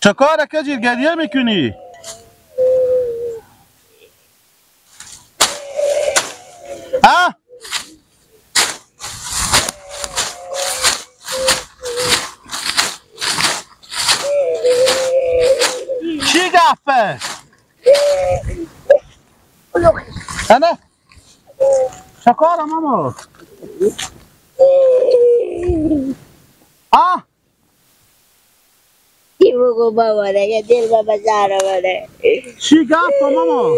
چه کاره کجیر گریه میکنی؟ ها؟ چی گفته؟ انا؟ چه کاره ماما؟ آه؟ چی بگو بابا دیگه دل بابا سر آمده. چی گفت ماما؟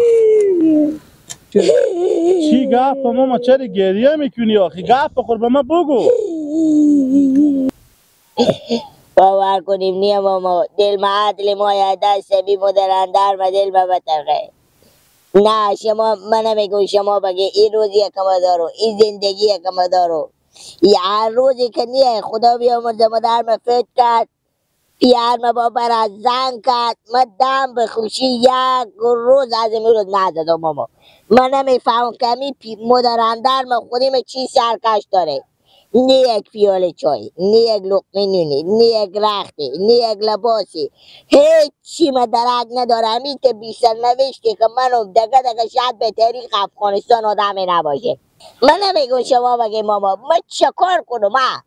چی گفت ماما؟ چرا گریه میکنی آخی؟ گفت بخور به من بگو. باور کنیم نیه ماما، دل ما عدل ما یا دست بی مدرندر ما دل ما بترخه. نه شما من نمیگم شما بگی این روزی که دارو، این زندگی که دارو، این هر روزی که نیه. خدا بیامرزه مادر ما فوت کرد، پیار ما بابا را زنگ کرد، ما دم به خوشی یک روز از این روز ندادم ماما. من نمیفهمم که می مادرندر ما خودیم چی سرکش داره. نه یک پیاله چای، نه یک لقمه نونی، نه یک رختی، نه یک لباسی، هیچی ما درک نداره. همین که بیشتر نوشتی که منو دگه دگه شاید به تاریخ افغانستان آدمی نباشه. من نمیگم شما بگی ماما من چه کار کنم؟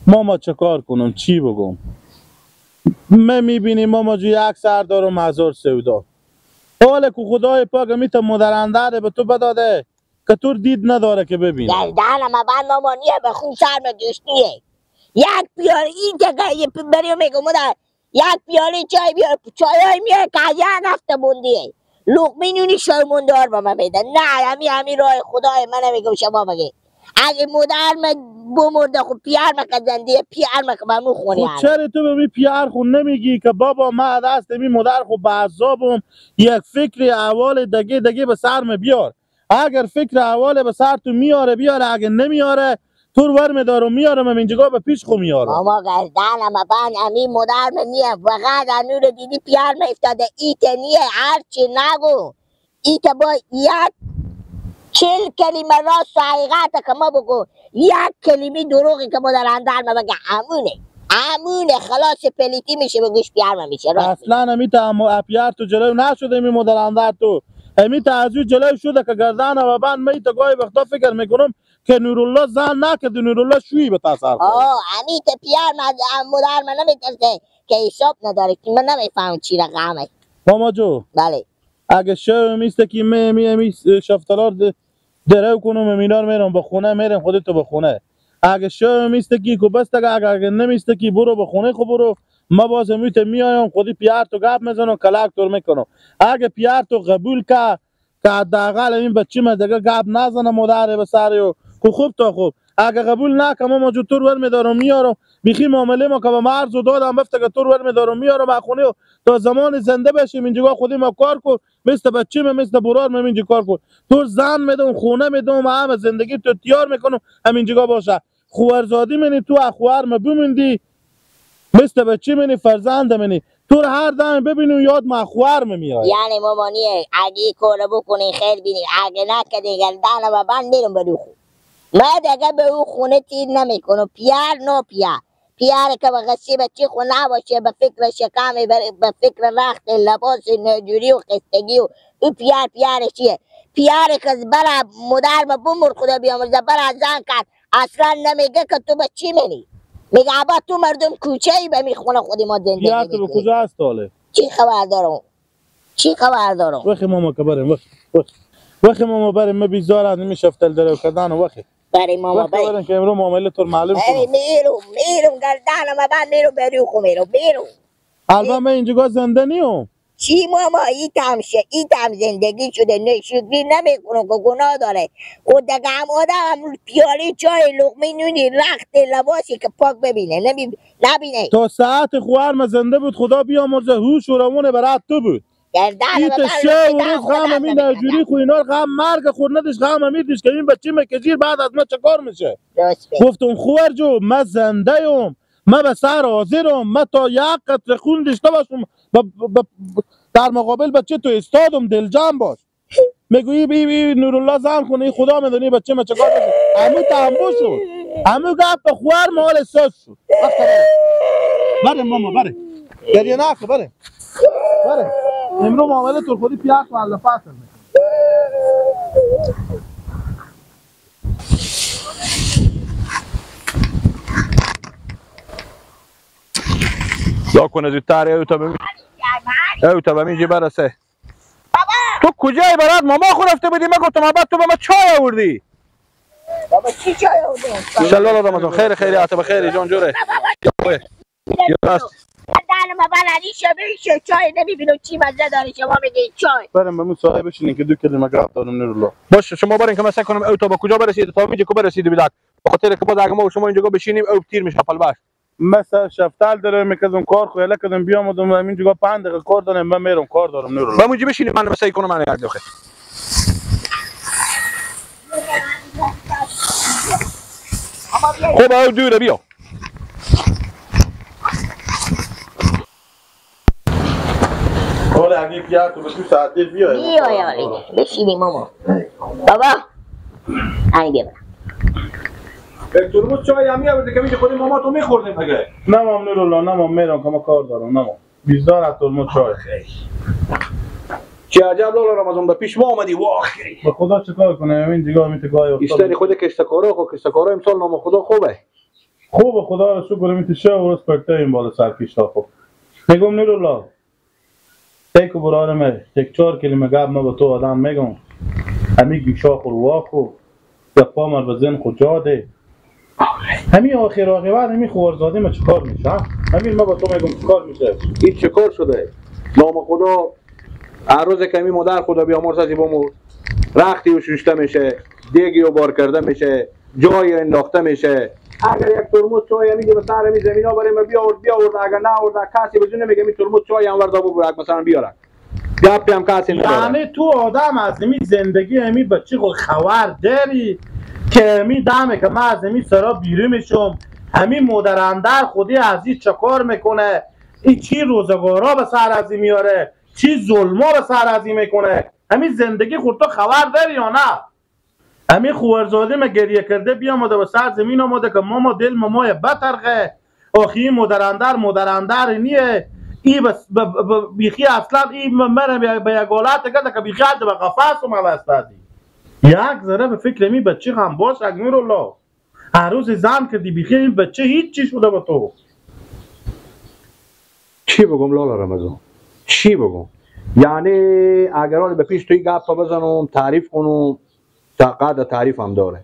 ماما چه کار کنم؟ چی بگم؟ من میبینی ماما جو یک سر دارم هزار سودا. حالا که خدای پاک میته مادرندره به تو بداده که تو دید نداره که ببینه. گردن ما بند ماما نیه، به خون سر گشتیه. یک پیاله این که بریم میگم مادر یک پیاله چای بیار، چای های میاره که از یک هفته موندیه. لقمه نونی شرموندار به من میده. نه همین راه خدای من نمیگم شما بگی. اگه مادر من بمرده خب پیار من که زندیه، پیار من که به مو خونی. خب چرا تو به می پیار خون نمیگی که بابا من دست می مادر خب به عذابم، یک فکر احوال دگه دگه به سرم بیار. اگر فکر احوال به سر تو میاره بیاره، اگر نمیاره تو رو ور میدارم میارم اینجا به پیش خو میارم. ماما گردنم بند امی مادر من نیه، فقط انو رو دیدی پیار من افتاده. ایت نیه هرچی نگو، ایت با یک 40 کلمه راست و حقیقت که ما بگو، یک کلمه دروغی که مادر اندر ما بگه امونه امونه خلاص پلیتی میشه به گوش پیار من میشه. اصلا امی تا پیار تو جلو نشده، امی مادر اندر تو امی تا از جلو شده که گردن و بند می تا گاهی وقتا فکر میکنم که نورالله زن نکرد، نورالله شوی به تاثر. آه امی تا پیار من مادر من نمیترسه که حساب نداره که من نمیفهمم چی رقمه. ماما جو بله اگه شو میسته که می می می شفتالار درو کنم مینار میرم به خونه، میرم خودت تو به خونه. اگه شو میسته کی کو بس اگه اگه نمیسته کی برو به خونه، خب برو. ما باز میت میایم خودی پیار تو گپ میزنم کلاک تور میکنم. اگه پیار تو قبول که که حداقل این بچه ما دیگه گپ نزنه مادر به سر کو خوب تا خوب. اگه قبول نکنم ما جو تور ور میدارم میارم بیخی معامله ما که به مرز دادم بفته که تور ور میدارم میارم خونه تا زمان زنده بشیم اینجا خودی ما کار کو مثل بچه ما مثل برار ما اینجا کار کو. تو زن میدم خونه میدم همه زندگی تو تیار میکنم همینجا باشه. خوارزادی منی تو اخوار ما بموندی مثل بچه منی فرزند منی تو هر دم ببینو یاد ما خوار میاد. یعنی مامانیه اگه کارو بکنی خیر بینی، اگه نکنی گردن و بند میرم به خونه. ما دیگه به او خونه تیر نمیکنم. پیار نو پیار پیار که به غصه بچه خونه باشه، به فکر شکم، به فکر رخت لباس نجوری و خستگی و او پیار پیار چیه؟ پیار که برا مادر ما بمر خدا بیامرزه برا زن کرد اصلا نمیگه که تو بچه منی، میگه ابا تو مردم کوچه ای به میخونه خودی ما زندگی میکنی. تو به کجا هست حاله؟ چی خبر دارم؟ چی خبر دارم؟ وخی ماما که بریم وخی وخی ماما بریم ما بیزار از میشفتل درو کردن وخی بریم ماما بریم بریم که امرو معامله تو معلوم کنم. میرم میرم گردنم بعد میرم بریو خو میرم میرم. الان من اینجا زنده نیم. چی ماما این تام زندگی شده نشکری نمیکنه که گناه داره. خود دیگه هم آدم پیاله چای لقمه نونی رخت لباسی که پاک ببینه نبینه. تا ساعت خوارم زنده بود خدا بیامرزه هوش و روونه برات تو بود. ایت شو و روز غم امین نجوری خو اینا غم مرگ خور ندش غم امین دیش که این بچه مکجیر بعد از ما چه کار میشه. گفتم خوار جو من زنده ام، من به سر حاضرم، من تا یک قطره خون داشته باشم در مقابل بچه تو استادم دلجم باش. میگویی بی بی نورالله زن خونه خدا میدونی بچه ما چه کار میشه. عمو تنبو شد، عمو گفت به خوار مال ساز شد. بره ماما بره. گریه نکن بره بره امرو معامله تو خودی پیاز و الله فاصل. دا کنه زودتر او تا به برسه. تو کجایی برات ماما خو رفته بودی؟ من گفتم بعد تو به ما چای آوردی. بابا چی چای آوردی؟ سلام رمضان خیر خیریات بخیر جان جوره. یا راست. دهن بلدی شبیه چای نمیبینم چی مزه داره شما میگی چای. برم به مون صاحب بشینین که دو کلمه گپ دارم نورالله. باشه شما برین که من سعی کنم او تا با کجا برسید تا میجه کو برسید بیدک. به خاطر که باز اگه ما و شما اینجا بشینیم او تیر میشه پلبش. مثلا شفتال دارم میکردم کار خو یله کردم بیام ودم اینجا 5 دقیقه کار دارم من میرم کار دارم نورالله. من اونجا بشینیم من سعی کنم من یک دقیقه. خب او دوره بیا. حالا اگه بیا تو به تو ساعت بیا. بیا یا بشینیم ماما. بابا ای بیا. ترمز چای هم می‌آوردی که میشه خودی ماما تو می‌خوردیم دیگه. نه مام نورالله نه مام میرم که ما کار دارم نه مام. بیزار از ترمز چای. چه عجب لالا رمضان به پیش ما آمدی واخری. به خدا چیکار کنم این دیگه میت گای افتاد. بیشتر خود کشتکارا خو کشتکارا امسال نام خدا خوبه. خوبه خدا رو شکر میت شه و رسپکت این بالا سر کشتا خوب. میگم نورالله تک برارم تک چهار کلمه گپ ما به تو آدم میگم. همی گیشا خور واخو یا پامر بزن خو جاده. همین آخر عاقبت همین خوارزاده ما چیکار میشه؟ همین ما با تو میگم چیکار میشه؟ این چیکار شده؟ نام خدا هر روز که همین مادر خدا بیامرز از بامور رختی و شوشته میشه، دیگی و بار کرده میشه، جای انداخته میشه. اگر یک ترمز چای میگه به سر می زمینا بریم بیاورد بیاورد، اگر نه آورد کسی بدون نمیگه می ترمز چای هم وردا ببرک مثلا بیاره. گپی هم کسی نداره. یعنی تو آدم از می زندگی همی بچه خود خبر داری که همی دمه که من از همی سرا بیرون میشم، همی مادر خودی از این چکار میکنه، این چی روزگارا به سر از میاره، چی ظلما به سر از میکنه، همی زندگی خود تو خبر داری یا نه؟ همی خوارزاده ما گریه کرده بیامده به سر زمین آمده که ماما دل مامای بترخه، آخی مادر مادر نیه، ای بس بیخی اصلا ای مرم به یک حالت کرده که بیخی به قفس اومده است. یک ذره به فکر می بچه هم باش نورالله. هر روز زن کردی بیخی این بچه هیچ چی شده با تو. چی بگم لالا رمضان؟ چی بگم؟ یعنی اگر حال به پیش توی گپ بزنم تعریف کنم قدر تعریف هم داره.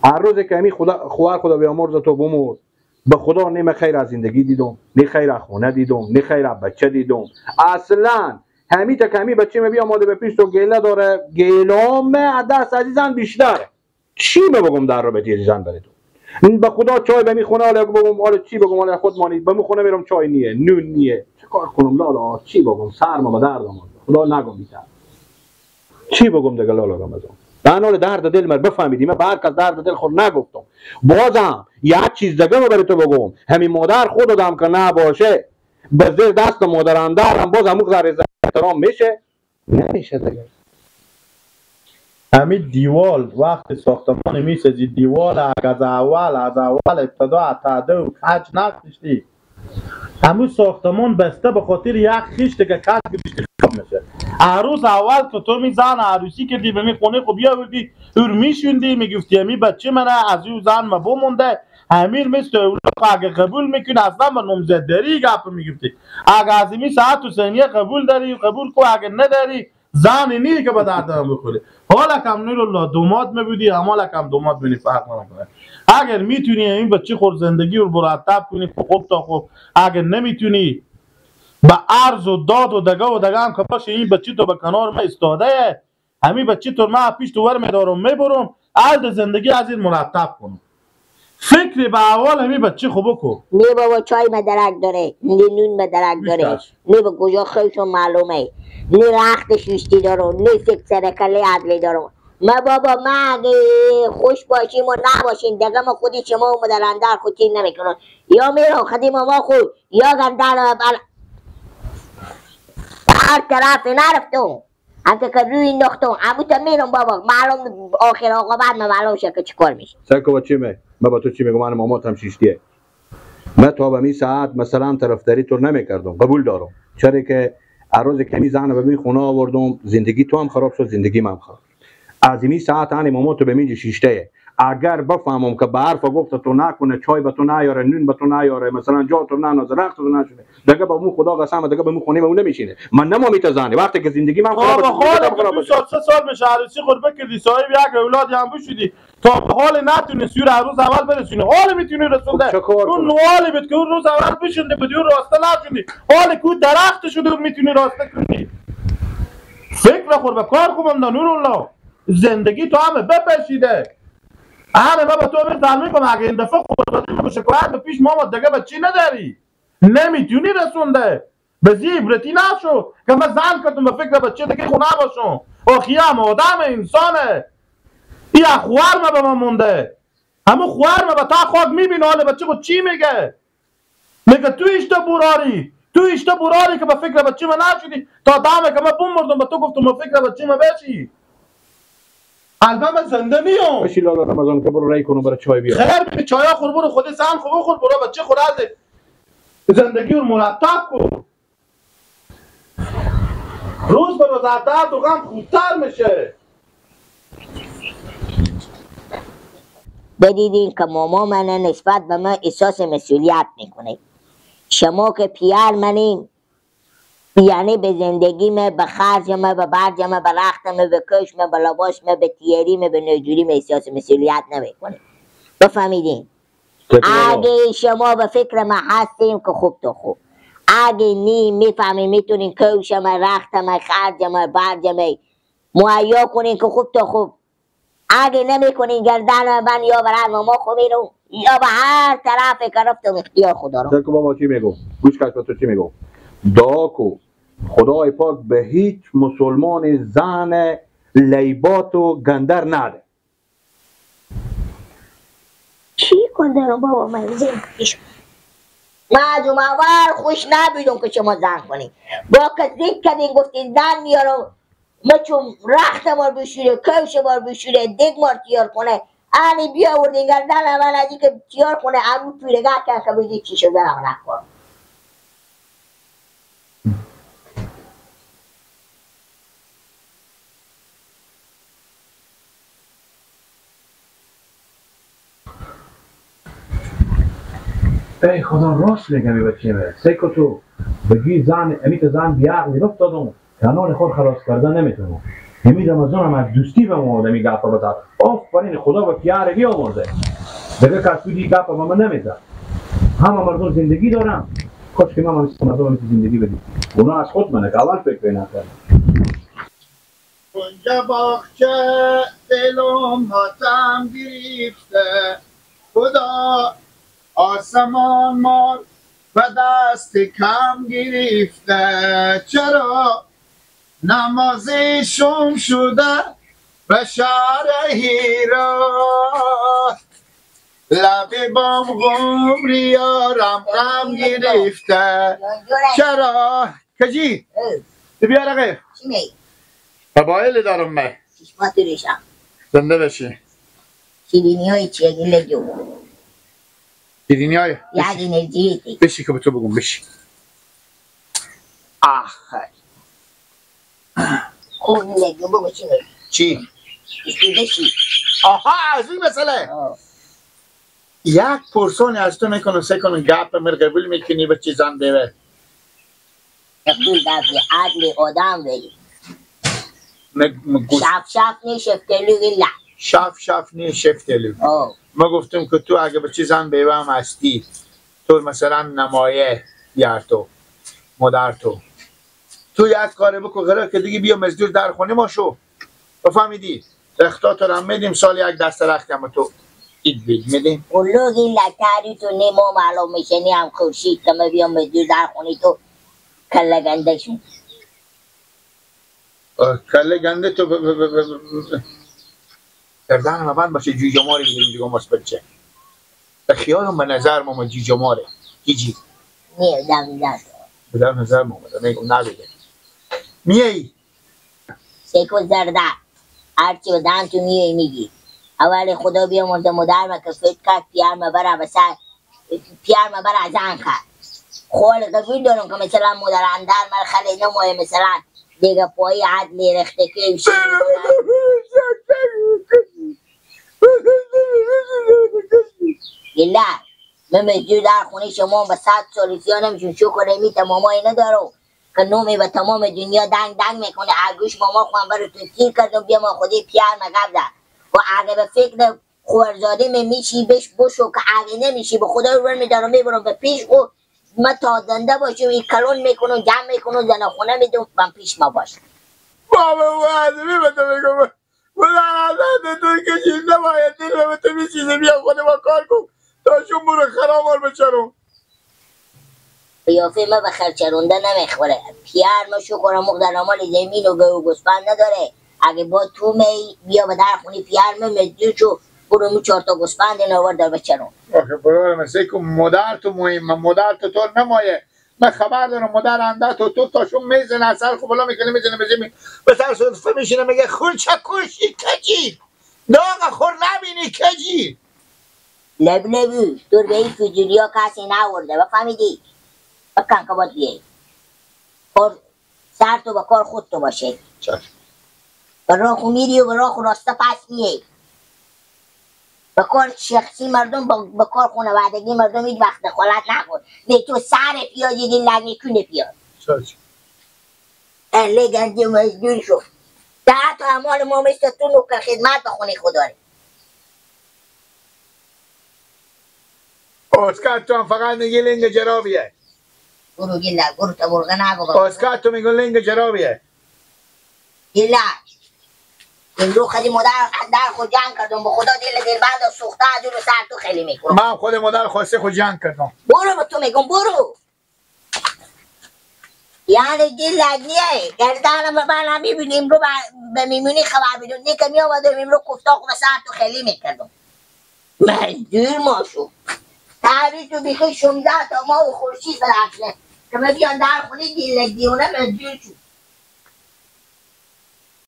هر روز که همی خدا خوار خدا بیامرز تو بمرد به خدا نه خیر از زندگی دیدم، نه خیر از خونه دیدم، نه خیر از بچه دیدم. اصلا همی تا که همی بچه می بیامده به پیش تو گله داره، گلام از دست عزیزان بیشتره. چی بگم در رابطه عزیزان برای تو؟ به خدا چای به می خونه حالا بگم حالا چی بگم حالا خود مانی به می خونه میرم چای نیه، نون نیه. چه کار کنم لالا؟ چی بگم؟ سرما به درد آمد. خدا نگم بیتر. چی بگم دیگه لالا رمضان؟ من حال درد دل من بفهمیدی، من به هر کس درد دل خود نگفتم. بازم یک چیز دیگه من برای تو بگم، همین مادر خود آدم که نباشه به زیر دست مادر اندرم باز همون ذره احترام میشه؟ نمیشه دیگه. همین دیوال وقت ساختمان میسازی دیوال از اول ابتدا تا دو کج نقشتی همون ساختمان بسته به خاطر یک خشت که کج گذاشتی خراب میشه. عروس اول که تو می زن عروسی کردی به می خونه خو بیاوردی اور میشوندی میگفتی همی بچه منه از او زن ما بمونده همیر مثل اولاد اگه قبول میکنی اصلا به نامزد داری گپ میگفتی، اگه از می ساعت و ثانیه قبول داری قبول کو، اگه نداری زن نیه که به دردم بخوری. حالا کم نورالله دوماد میبودی حالا کم دوماد بینی فرق نمیکنه. اگر میتونی این بچه خور زندگی رو مرتب کنی خوب تا خوب، اگر نمیتونی به عرض و داد و دگه و دگه هم که باشه این بچه تو به کنار ما ایستاده، همین بچه تو ما پیش تو ور میدارم میبرم عرض زندگی از این مرتب کنم. فکری به اول همین بچه خوب کو. نه بابا چای مدرک داره، نه نون مدرک داره، نه به کجا خیشون معلومه، نه رخت شوشتی دارم، نه سک سرکله عدلی دارم. ما بابا ما اگه خوش باشیم و نباشیم دیگه ما خودی شما و مدرندر خود چیز نمیکنم. یا میرم خودی ماما خود یا گندر هر طرف نرفتم هم که روی انداختم همون تا میرم بابا معلوم آخر عاقبت ما معلوم شه که چیکار میشه. سر کو چی می؟ ما با تو چی میگم؟ من مامات هم شیشتیه. من تا به می ساعت مثلا طرفداری تو نمیکردم، قبول دارم، چرا که هر روز که می زن به می خونه آوردم زندگی تو هم خراب شد، زندگی من هم خراب شد. از این ساعت هنی ماما تو به می شیشته، اگر بفهمم که به حرف گفت تو نکنه، چای به تو نیاره، نون به تو نیاره، مثلا جا تو ننازه، رخت تو نشونه، دیگه با مو خدا قسم دیگه به مو خونه اون نمیشینه. من نمیتزانه وقتی که زندگی من خراب شد. تو سال سه سال میشه عروسی خود بکردی، صاحب یک اولاد هم بشدی، تا به حال نتونستی رو روز اول برسونی، حال میتونی رسونده اون نوالی بود که اون روز اول بشونده بود، اون راسته نتونی، حال که درخت شده میتونی راسته کنی. فکر خور به کار خوبم دا نورالله، زندگی تو همه بپشیده. همه ما با تو میزن میکنم، اگه این دفعه خود به شکایت به پیش ماما دیگه بچی نداری، نمیتونی رسونده. به زیبرتی نشو که من زن کردم به فکر بچه دیگه خونه باشم. آخی هم آدم انسانه، این خوار ما به من مونده، همون خوار ما به تا خاک میبینه حال بچه خود چی میگه؟ میگه تو ایشتا براری، تو ایشتا براری که به فکر بچه من نشدی، تا دمه که من بوم مردم به تو گفتم به فکر بچه من بشی. البته من زنده میام. بشی لالا رمضان که برو رای کنم برای چای بیار. خیر بی چای خور برو، خود زن خو بخور، برو بچه خور زندگی رو مرتب کن. روز به روز درد و غم خوبتر میشه. بدیدین که ماما من نسبت به من احساس مسئولیت میکنه. شما که پیار منیم، یعنی به زندگی من، به خرج من، به برج من، به رخت من، به کش من، به لباس من، به تیری من، به نجوری من احساس مسئولیت نمیکنه. بفهمیدین؟ اگه شما به فکر من هستیم که خوب تو خوب، اگه نی میفهمیم میتونین کوش من، رخت من، خرج من، برج من مهیا کنین که خوب تو خوب. اگه نمیکنین گردن من یا برای ماما خو میرم یا به هر طرف که رفتم اختیار خدا رو. بابا چی میگم؟ گوش کش به تو چی میگم؟ دعا کو خدای پاک به هیچ مسلمان زن لیبات و گندر نده. چی کندرم بابا؟ من زن من از اون اول خوش نبیدم که شما زن کنین. با که ذکر کردین گفتین زن میارم، ما چون رخت مار بشوره، کوش مار بشوره، دیگ مار تیار کنه، انی بیا آوردین گردن من از اینکه تیار کنه، امو پیرگه کرد که بگی چی شده رم نکن. ای خدا راست میگم ای بچه من، سیکو تو بگی زن امیت زن بیعقلی افتادم کنار خود خلاص کردن نمیتونم. امید رمضان هم از دوستی به ما آدمی گپا بزد. آفرین خدا به پیاره بیامرزه، دیگه کس بودی گپا به من نمیزد. همه مردم زندگی دارم، کاش که من هم مردم هم زندگی بدیم. اونا از خود منه که اول فکر نکردم. کنج باغچه دلم ماتم گرفته، خدا آسمان مار و دست کم گرفته. چرا نماز شم شده به شهر هیرا، لب بام غمری یارم غم گرفته. چرا کجی؟ بیا رقیب چی می؟ قبایل دارم من چشمات ریشم زنده بشی. شیرینی های چیه لگو؟ شیرینی های؟ یک انرژی بشی که به تو بگم بشی. آخ خوب لگو بگو چی می؟ چی؟ بشی. آها از این مسئله یک پرسونی از تو میکنم سه کنم گپ مر قبول میکنی به چی زن بیوه؟ قبول گپ عدل آدم بگی شف شف نی شفتلو گلا شف شف نی شفتلو. ما گفتم که تو اگه به چی زن بیوه هم هستی، تو مثلا نمایه یار تو مادر تو تو یک کاره بکن غیره که دیگه بیا مزدور در خونه ما شو، بفهمیدی؟ رختا تو رو میدیم سال یک دست رخت هم تو اید بید میدیم. اولوگ این لکری تو نیما معلوم میشه نی هم خورشید که من بیام مزدور در خونه تو کله گنده شون. کله گنده تو گردن ما بند باشه جوجه ماری بگیریم دیگه ماست بچه. به خیالم به نظر ما جوجه ماره. جیجی. نه دم دم. به در نظر ما اومده میگم نبیده. میایی؟ سیکو زرده هرچی به دهن تو میای میگی. اول خدا بیامرزه مادر ما که فکر کرد پیار ما بره به سر پیر ما برا زن کرد. خال قبول دارم که مثلا مادر اندر مر خیلی نمایه مثلا دیگه پایی عدلی رخته که گله من مزدور در خونه شما به 100 سال سیا نمیشون شکر می تمامایی ندارم که نومی به تمام دنیا دنگ دنگ میکنه. اگوش ماما خواهم براتون تیر کردم بیا ما خودی پیر مگب ده و اگه به فکر خورزاده می میشی بش بشو که اگه نمیشی به خدا رو میدارم میبرم به پیش خو ما تا زنده باشیم این کلون میکنم جمع میکنم زن خونه میدم من پیش ما باش. بابا وعده به تو میگم من تو کشید نباید دل به تو میچیزه بیا خود ما کار کن تا شون برو خرابار بچرم. قیافه ما به خرچرونده نمیخوره. پیر ما شکر مقدر مال زمین و گو گوسفند نداره. اگه با تو می بیا به در خونی پیر ما مزدور شو برو می 4 تا گوسفند نوار در بچرون. آخه برو مثل که مادر تو مهمه مادر تو تو نمایه. من خبر دارم مادر انده تو تو تاشون میزنه اصل خب بالا میکنه میزنه به به سر صدفه میشینه میگه خون چه کشی کجی داغ خور نبینی کجی لب لبی تو به این فضولی ها کسی نورده بفهمیدی؟ بکن که باید بیایی سر تو به کار خود تو باشه. به راه خو میری و به راه خو راسته پس میایی. به کار شخصی مردم به کار خانوادگی مردم هیچ وقت دخالت نکن. نه تو سر پیازی دی لگ میکنه پیاز. لگندی مزدور شو. ده تا اعمال ما مثل تو نوکر خدمت به خونه خدا. اسکار تو هم فقط میگی لنگ جرابیه. برو گیلا برو تا برغه نگو. اسکار تو میگن لنگ جرابیه. گیلا امروز خیلی مادر در خود جنگ کردم به خدا دل دلبند سوخته از اون سر تو خیلی میکنم. من خود مادر خواسته خود جنگ کردم. برو به تو میگم برو. یعنی دل لگنیه گردنم به من میبینیم رو به میمونی خبر بدون نیکه میامدم امروز کفتا خود سر تو خیلی میکردم. مزدور ما شو تعریف تو بیخی 16 تا ما و خورشید به که من بیان در خونه دل دیونه مزدور شو.